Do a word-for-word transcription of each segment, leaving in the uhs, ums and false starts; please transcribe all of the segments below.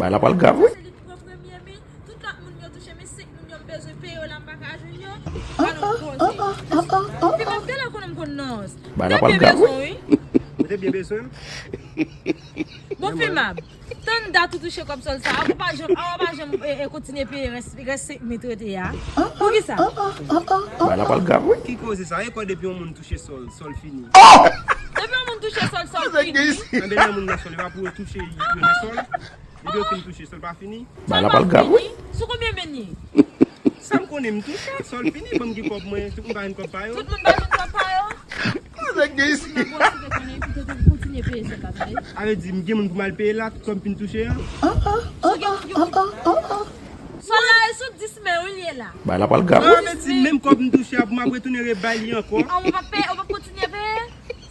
Bagay la pral grav, wi. Se li ki pran premye, men tout lòt moun yo touche, men senk moun yo m bezwen peye yo la, m pa ka jwenn yo. Alò, poze. Fi m ap gade konnen m konn non. Bagay la pral grav, wi. Ou te byen bezwen? Bon, fi m ap. Tann dat ou touche kòb sòl sa a, ou pa janm, ou pa janm, e, e, kontinye peye rès, rès senk mil trete a. Poukisa? Bagay la pral grav, wi. Ki koze sa? E kwa depi yon moun touche sòl, sòl fini? Depi yon moun touche sòl, sòl fini. Anben, lè moun nan sòl, e pa pou yo touche, yo nan sòl. Depi yo fin touche, sòl pa fini. Bagay la pral grav, wi. Sou konbyen men li ye? Sa m konnen, m touche, sòl fini, ban m gen kòb mwen, tout moun pa jwenn kòb pa yo. Tout moun pa jwenn kòb pa yo? Sa k gen isi? Sa vle di, m gen moun pou m al peye la, tout kòm m fin touche an? Sou gen moun ki pou. Sòl la, e sou dis men, wi, li ye la. Bagay la pral grav, wi. Sa vle di, menm kòb m touche a, pou m ap retounen rebay li ankò? An, ou p ap peye, ou p ap kontinye peye?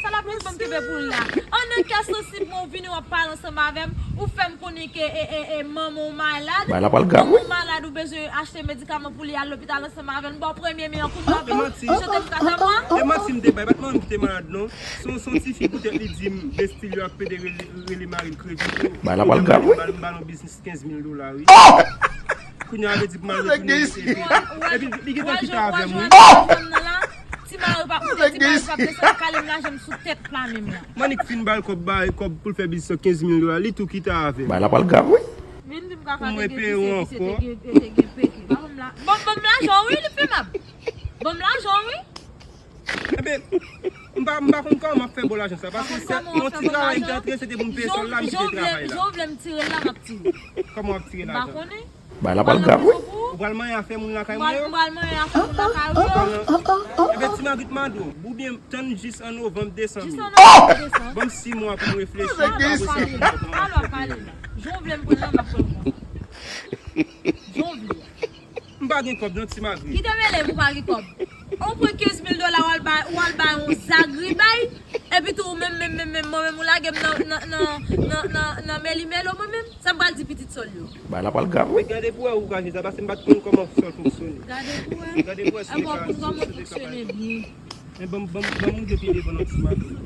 Sa la plis ban m kenbe pou l la. An nan kè sansib mwen, ou vini, w ap pale ansanm avè m, ou fè m konnen ke, e, e, e, manman w malad. Bagay la pral grav, wi. Manman w malad, ou bezwen achte medikaman pou li al lopital ansanm avè l. M ba w premye men an kounye a, bon, jete m kat a mwa. E manti m te bay, pa t manman m ki te malad, non. Se yon, se yon tifi poutèt li di m, bestil yo ak pede rele, rele mari l kredi pou. Bagay la pral grav, wi. M ba l, m ba l yon biznis kenz mil dola, wi. Kounye a vle di pou m al retounen, epi, epi li gentan kite avè m, wi. Ti mari pa moute, ti mari pa desann, kale m lajan m sou tèt pla menm la. M annik fin ba l kòb, ba l kòb pou l fè biznis kenz mil dola, li tou kite avè m. Bagay la pral grav, wi. Vin di m kaka te gen pise, pise te gen, te gen pete. Ban m la, ban, ban m lajan, wi, li fi m ap. Ban m lajan, wi. Enben, m pa, m pa konn kòman m ap fè bon lajan sa, paske se yon ti travay m te antre, se te pou m peye sòl la, m kite travay la. Jan w vle m tire l la, m ap tire. Kòman w ap tire lajan? M pa konnen. Bagay la pral grav, wi. Ou pral manyen afè moun lakay mwen yo? M pral manyen afè moun lakay ou yo. Enben, ti Magrit mande w, oubyen tann jis an novanm, desanm. Jis an novanm, desanm. Ban m sis mwa pou m reflechi, apre sa pou m pran. Alò, pale. Jan w vle m pran l la, m ap pran l. Jan w vle. M pa gen kòb non, ti Magrit. Kite mele m, ou pa gen kòb. Ou pran kenz mil dola, w al bay, w al bay yon zagribay, epi tou ou menm, menm, menm, menm, mwen menm ou lage m nan, nan, nan, nan, nan, nan meli melo mwen menm. Sa m pral di pitit sòl yo? Bagay la pral grav, wi. Gade pou wè ou ka jwenn sa, paske m pa t konn kòman sòl fonksyone. Gade pou wè. Gade pou wè si ou ka, si ou ka bay. Byen. Men ban m, ban m, ban m rive pi devan non, ti Magrit.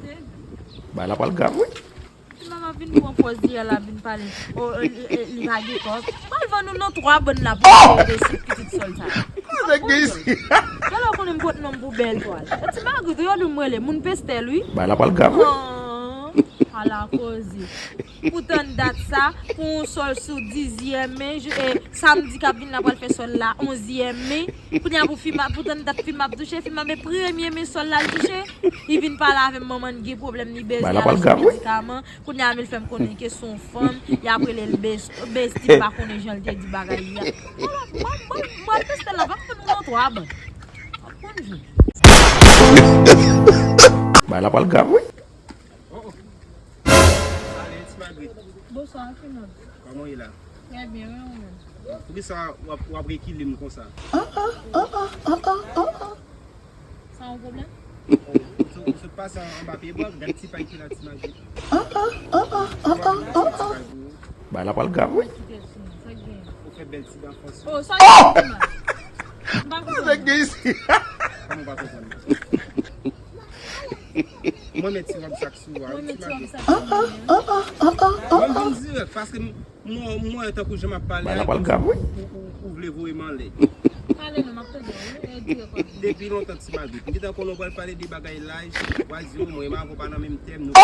Bagay la pral grav, wi. Ti manman vin pran pòz li a la, vin pale. O, e, e, e, li pa gen kòb. Pral vann nou nan twa bann la pou nou peye de sou pitit sòl sa. Sa k gen isi? Gade w konnen m pot non m pou bèl twal. E ti Magrit, ou yo di m rele, moun pestèl, wi. Bagay la pral grav, wi. An, ala koze. Pou tann dat sa, pou yon sòl sou dizyèm men, je, e, samdi k ap vin la pral fè sòl la onzyèm men. Kounye a pou fi m ap, pou tann dat fi m ap touche, fi m ap, men premye men sòl la l touche. Li vin pale avè m, manman n gen pwoblèm, li bezwen al achte medikaman. Kounye a, men l fè m konnen ke se yon fanm, y ap rele l bes-, besti, m pa konnen jan l te di bagay li a. Mwen, mwen, mwen, mwen, pastè la, pa konn ou nan twa ban. Pa konn jou. Bagay la pral grav, wi. Oh, oh. Salut, ti Magrit. Bonswa, Fernand. Kòman w ye la? Trè byen, wi, ou menm? Poukisa w ap, w ap rekile m konsa? Sa yon pwoblèm? Ou sot, ou sot pase anba pye bwa, gad ti pay ki la, ti Magrit. Bagay la pral grav, wi. Ou fè bèl ti dan fòs. Oh, sa gen isi? M pa konprann. Sa gen isi? Kòman w pa konprann? Mwen met ti wòb sa k sou a, wi, ti Magrit. Mwen met ti wòb sa k sou mwen. Mwen vin dirèk, paske m, Mwen, mwen, tankou jan m ap pale a, ou, ou, ou, ou vle voye m anlè. Pale non, m ap tande w, wi, e dirèk w ap di. Depi lontan, ti Magrit. M gentan konnen w pral pale de bagay laj, w a di, o, mwen e Mavo pa nan menm tèm, nou.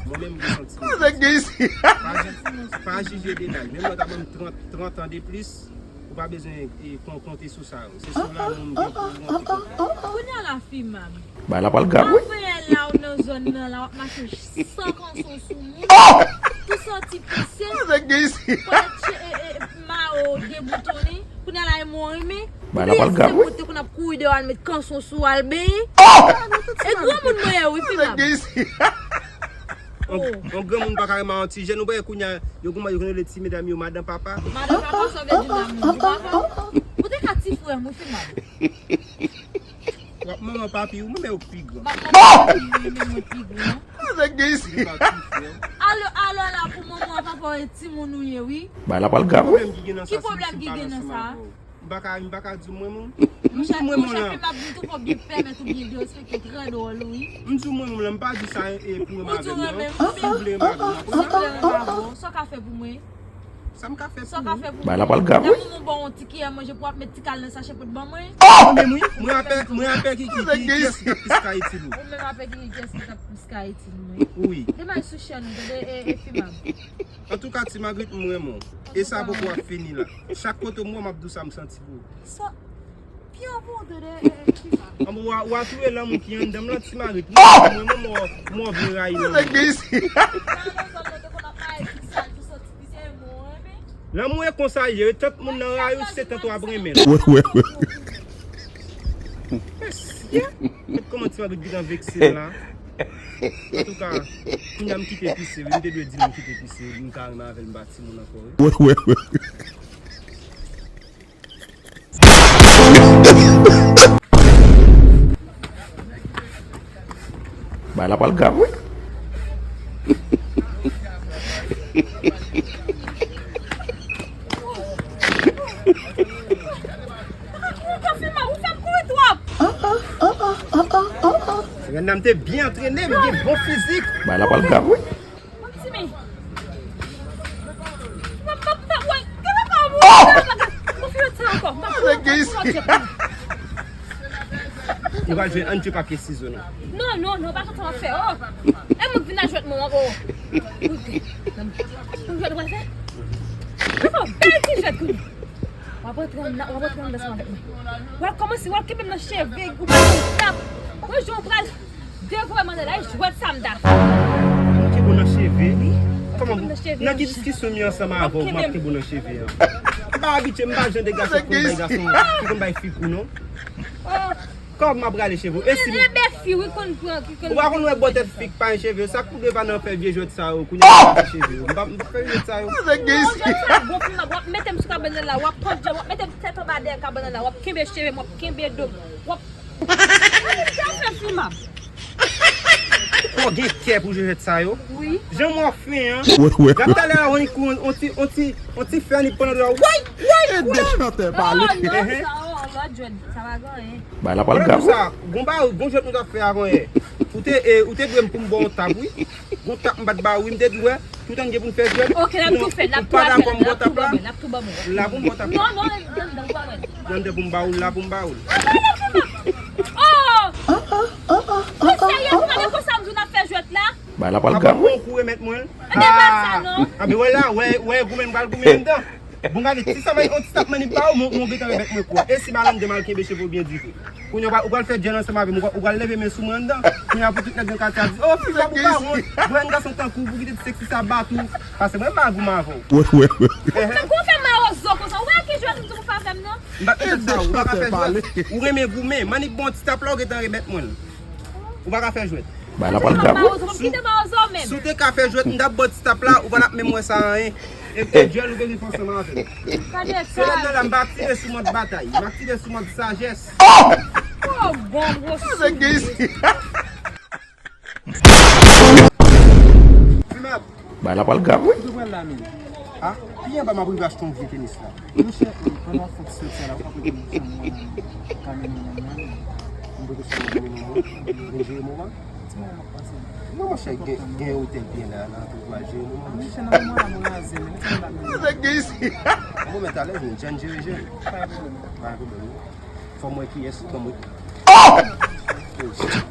Mwen menm, m gen santiman. Sa k gen isi? Pa ji-, pa jije de laj. Menm lè w ta ban m trant, trant an de plis, ou pa bezwen, e, kon-, konte sou sa yo. Se sou lanmou m gen pou ou, an tou ka. Kounye a la, fi m ap Bagay la pral grav, wi. Apre la, ou nan zòn nan la, w ap mache san kanson sou moun. Tou santi pise. Sa k gen isi? Kolèt che-, e, e, mayo deboutonnen. Kounye a la, e mwen renmen. Bagay la pral grav, wi. Ou te konn ap kouri deyò al met kanson sou, al benyen. E granmoun mwen ye, wi, fi m ap. Sa k gen isi? On, on granmoun pa ka renmen yon ti jèn, ou pa wè kounye a, yo konn, yo konn rele ti medam yo madan papa. Madan papa, sa w vle di la, moun? Ou pa fè? Ou te ka ti frè m, wi, fi m ap. W ap manman papi ou, men ou pi gran. M ap manman papi ou, men mwen pi gran. Sa k gen isi? Alò, alò la pou manman w, papa w e timoun ou ye, wi. Bagay la pral grav, wi. Ki pwoblèm ki gen nan sa? M pa ka, m pa ka di w mwen, mwen. M di w mwen, mwen la. Monchè, monchè, fi m ap vin tou fò byen pèmèt ou byen derespekte, trè dwòl, wi. M di w mwen, mwen la, m pa di sa, e, pou renmen avè m, non. Si w vle renmen avè m, w ap renmen. Si w vle renmen avè w, sa w ka fè pou mwen? Sa m ka fè Sa pou ka ou? Fè pou Bay la pral grav, wi. Moun bon yon ti kiyè manje pou ap met ti kal nan sachè pou t ban mwen. Ou menm wi, mwen apè, mwen apè ki, ki, ki, ki yès ki t ap plis ka itil ou? Ou menm apè ki kiyès ki t ap plis ka itil mwen. Wi. Demay sou chèn ou tande e, e fimab. Antouka, ti Magrit, m renmen w. E sa poko ap fini la. Chak kote m wè w, m ap di w sa m santi pou ou. Sa pye pou ou tande e, e fimab. An bon, w a, w a touye lanmou ki anndan m lan, ti Magrit. Mwen, mwen, mwen, mwen vle rayi lanmou. Nèg gen isi. Nan zòn nan te konn ap maye ki sal ki soti ki se mwen renmen. Lanmou e konsa l ye, tant moun nan rayi w, se tant w ap renmen l. Wè, wè, wè. Mesye, gad kòman ti Magrit gentan vekse m la. Antouka, kounye a m kite pise wi, m te dwe di l m kite pise wi, m ka renmen avè l, m pa timoun ankò wi. Wè, wè, wè. Bay la pral grav, wi. Ou fè m kouri twòp. Rèn nan m te byen antrene, m gen bon fizik. Bay la pral grav, wi. Mwen ti men. Mwen pa pa wè. Gade pa mwen. Mwen fè sa ankò. Mwen pa wè. Nou pral jwe ann jwe papye sizo non. Non, non, non, pa kontan fè. Oh. E mwen vin a jwèt mwen. Oh. Mwen jwèt mwen fè. Mwen fè bèl ti jwèt kounye. W ap rantre anndan, w ap rantre anndan ansanm avèk mwen. W ap kòmanse, w ap kenbe m nan cheve, ou pa konn tap. Mwen jwe w pral devore mande la, e jwèt sa m ta fè. Mwen kenbe w nan cheve. Wi. Kòman Kenbe m nan cheve. Nan ki diskisyon m ye ansanm avè w pou m ap kenbe w nan cheve an? M pa abitye, m pa jan de gason ki konn bay gason, ki konn bay fi kou non. Oh. Kòman m ap rale cheve w? E si m E bè fi wi konn pran ki konn. Ou pa konn wè bò tèt fi k pa gen cheve, sa k pou devan nan fè vye jwèt sa yo, kounye a pa fè cheve yo. M pa m pa fè jwèt sa yo. Nèg gen isi. Jwèt sa bon fi m ap, w ap mete m sou kabann nan la, w ap pran djòl, w ap mete m tèt anba dèyè kabann nan la, w ap kenbe cheve m, w ap kenbe do m, w ap. Sa fè fi m ap. Ou gen kè pou jwèt sa yo. Wi. Jan mwen fen an. Wè, wè, Gade talè a, on ti, on ti, on ti fè ni pandan la. Way, way, e de chantè Oh, pale. non, sa, oh, lòt jwèt, sa pa gen anyen. Bay la pral Pandan grav, tou wi. Sa, gon ba, gon jwèt nou t ap fè avan yè. Ou te, e, ou te dwe m pou m ba w tap, wi. Gon tap m pa t ba w, wi, m te di w, wi. Tout an gen pou n fè jwèt. Ok, n ap tou fè, n ap tou fè, n ap tou ba mwen, n ap tou ba mwen. La pou m ba w tap. Non, non, non, non, non, non. Jan de pou m ba w, la pou m ba w. Oh! Ou serye, ou pa gen konsa m di w n ap fè jwèt la? Bay la pral grav, wi. Ou remèt mwen. E pa sa, non. A, men wè la, wè, wè, goumen m pral goumen anndan. Bon, gade, ti sa mwen, on ti tap manip ba w, mwen, mwen gentan remèt mwen kou a. E si m al anndan m al kenbe cheve w byen dife? Kounye a, ou pral fè djèl ansanm avè m, ou pral leve men sou mwen anndan. Kounye a, pou tout nèg nan katye a di, oh, fi sa pou pa wont. Jwenn gason tankou w, pou kite ti seksi sa bat ou. Pase mwen, m pa goumen avè w. Wè, wè, wè. Tankou w fè mawozo konsa, ou wè ki jwèt m di w fè avè m, non? M pa t fè sa, ou pa ka fè jwèt. Ou renmen goumen, manip bon ti tap la, ou gentan remèt mwen l. Ou pa ka fè jwèt. Bay la pral grav, wi. Mawozo, kite mawozo menm. Si w te ka fè jwèt, m t ap ba w ti tap la, ou pa t ap menm wè sa anyen. E, e djèl ou bezwen fè ansanm avè m. Gade Se lè sa. nan la m pa tire sou mòd batay, m ap tire sou mòd sajès. Oh, bon, gwo sou. Fimab, Bay la pral grav, wi. ou pral la men. Ah, pi anba m ap rive achte yon vye tenis la. Monchè, pandan w ap fè ti sòti a la, ou pa pote yon chanm mwen nan men. Ka mennen mwen nan men. M pote chanm mwen nan men. Mwen jere moman. Non, monchè, gen, gen otèl byen la, nan tou pral jere moman. Monchè, nan moman la, mwen raze, men, mwen pa menm. Nèg gen isi. Bon, men talè, jwenn jèn jere jèn. Pa gen pwoblèm. Pa gen pwoblèm, non. Fò m wè kiyès, fò m wè.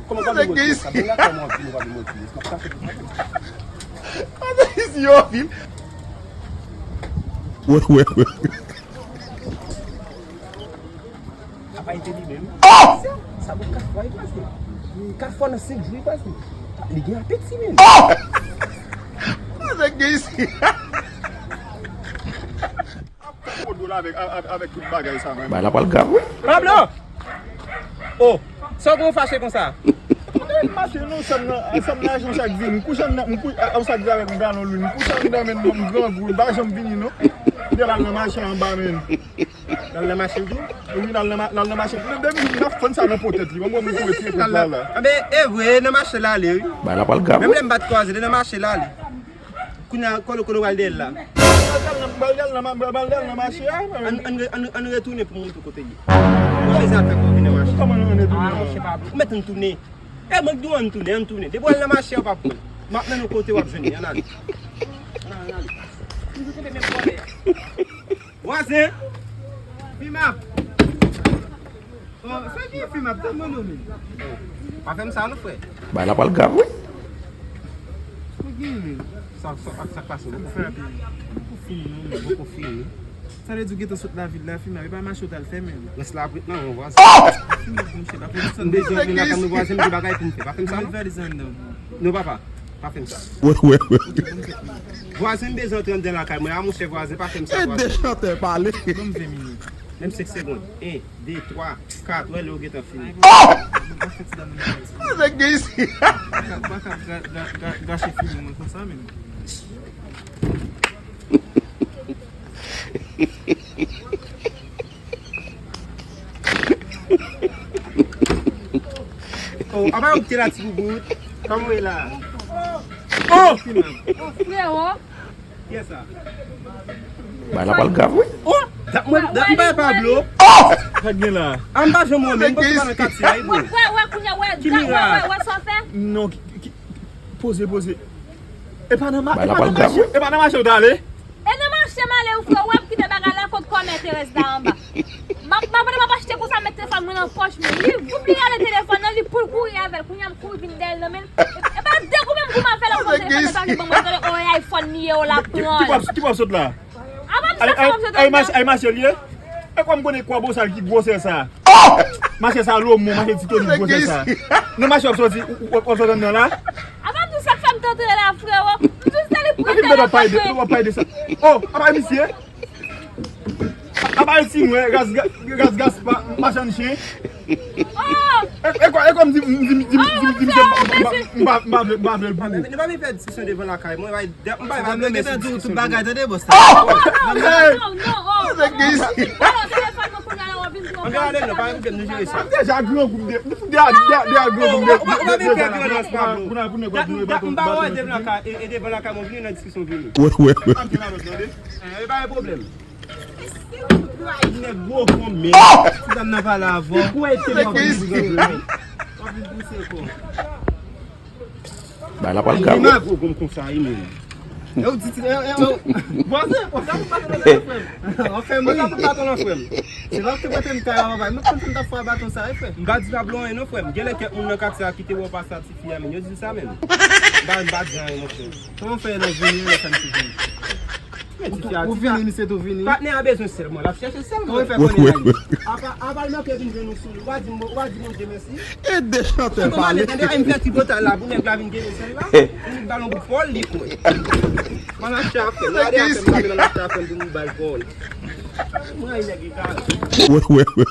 Kòman w pa vin wè kiyès sa? Bon, la, kòman w ap vin, w pa vin wè kiyès? M ap kache pou sa. Isi yo vin. Wè, wè, wè. Apa ete li menm? Sa bon kat fwa li pase. Kat fwa nan senk jou li pase. Li gen apeti menm. Nèg gen isi. Kodo la avèk, avèk, avèk tout bagay sa menm. Bay la pral grav, wi. Pablo! Oh, sa w gen w fache konsa? Mwen pa mache non, sèm nan, sèm nan ajan w sa k vini. M kouche anndan, m kouche, a, w sa k vini avèk yon galon lwil. M kouche anndan men m grangou, m pa janm vini non. Li al nan mache anba men. L al nan mache tou? Wi, l al nan ma-, l al nan mache. Depi m ap fann sa nan po tèt li. Mwen, mwen, mwen, mwen, mwen, la, la. Anben, e vre, nan mache l ale, wi. Bay la pral grav, wi. Menm lè m pa t kwaze, li nan mache l ale. Kounye a, kote, kote w al dèyè l la? Bal dèyè l nan, bal dèyè l nan, bal dèyè l nan mache a. Ann, ann, ann, ann retounen pou m montre w kote l ye. Mwen bezwen al fè kòb vin nan mache. Kòman nou retounen? Ou mèt ann tounen. E mwen k di w ann tounen, ann tounen. Depi w al nan mache a, w p ap pran l. M ap mennen w kote w ap jwenn li. Ann ale. Ann ale, ann ale. Toujou kenbe menm vòlè. Vwazen! Fimap! Oh, sa ki Fimap? Tèlman nonm. Pa fè m sa non, frè. Bagay la pral grav, wi. Sa k genyen menm? Sa, sa, sa k pase, non? Frape. Poko fini, non, men poko fini. Sa vle di w gentan sot lavil la, Fimap, e pa mache w t al fè menm. Rès la ap ret nan men vwazen. Fimap, monchè, pa fè sa. M bezwen antre lakay mwen, vwazen, m gen bagay pou m fè. Pa fè m sa, non. Met valiz anndan. Non, papa, pa fè m sa. Vwazen, m bezwen antre anndan lakay mwen. A, monchè, vwazen, pa fè m sa, vwazen. E de chantè pale. Ban m ven minit. Menm senk segonn. En, de, twa, kat, wè lè w gentan fini. Mwen pa fè ti dam nan bagay sa. Mwen gen isi. Baka, baka ga-, ga-, ga-, gache figi mwen konsa menm. Oh, apa yo kite la ti boubout? Kòman w ye la? Oh! Oh, frewo! Kiyès sa? Bagay la pral grav, wi. Oh! Dat mwen, dat m bay Pablo. Oh! Sa k gen la? A m pa janm wè, men m panse pa nan katye a, wi, bro. Wè, wè, wè, kounye a, wè, wè, wè, wè, sa w fè? Non, ki, ki, poze, poze. E pa nan ma-, e pa nan mache, e pa nan mache w t ale? E nan mache m ale, wi, frè, w ap kite bagay la kot kòmè Terèz la anba. M ap, m ap, m ap achte konsa, met telefòn mwen nan pòch mwen. Li voup, li rale telefòn nan, li pou l kouri avè l. Kounye a m kouri vin dèyè l nan men l. E pa de kou menm kou m ap fè l, ap pran telefòn nan, pa vle ban mwen, gade, oh, e iPhone li ye, oh, l ap pran l. Ki, ki, ki w ap sot la? Apa m sot, apa m sot anndan? Ay, mache l ye? E kòm konnen kwa bosal ki gwosè sa. Mache sa lomo, mache ti tonik gwosè sa. Nan mache w ap soti, w, w, w ap soti anndan la? Apa m di w sa k fè m t antre la, frewo? M di w se li pran telefòn mwen. W ap pale de sa. Oh, apa misye? Apa ti mwen, ras, ras gaspa, machann chen. Oh! E, e kò, e kòm di, di, di, di, di, di, misye, m pa, m pa, m pa vle, m pa vle l pou ou. Nou pa vin fè diskisyon devan lakay mwen, bay, m bay, bay, bay, bay, bay, tout bagay, tande, bòs la. Oh! Non, non, non, oh! Alò, telefòn mwen kounye a la, w ap vin di w. Ann gade, non, pa yon pwoblèm, nou jere sa. M deja grangou, m de-, m deja, deja grangou, m de-, m pa vin fè vyolans, Pablo. M pa wè devan lakay, e, e devan lakay mwen, vini nan diskisyon, vini. Wè, wè, wè. Pa vin alò, tande. E pa yon pwoblèm. Nèg gwo kòmè. Ti dam nan pale avè w. Ou kwè ke mwen ap vin pou w. W ap vin pouse kò. Bagay la pral grav, wi. Li gwo gonm konsa, wi, menm. E ou di, e, e, e, vwazen, vwazen, ou pa konn frè m. Anfen, mwen pa konn baton nan frè m. Se pa ke mwen te m kay a, papa. Mwen konn fè m t ap fè baton sa, wi, frè. M pa di Pablo anyen non, frè m. Genlè kèk moun nan katye a ki te wè w pase ak ti fi a, men yo di sa menm. M pa, m pa di anyen, monchè. Kòman w fè lè w vini, lè sa m te vini? Ou vini, misye tou vini. Patnè a bezwen sèl mwen, l ap chèche sèl mwen. Kòman fè konnen la li? Apa, apa l manke vin jwenn ou sou li. Ou pa di m, ou pa di Bondye mèsi. E de chantè pale. Tande, ay, m fè tripotay la pou nèg la vin kenbe sèl la. Pou li ba l yon bout vòl, li kwè. M al achte afè m. Gade afè m, gade m al achte afè m pou m ba l vòl. Mwen, nèg li ka. Wè, wè, wè.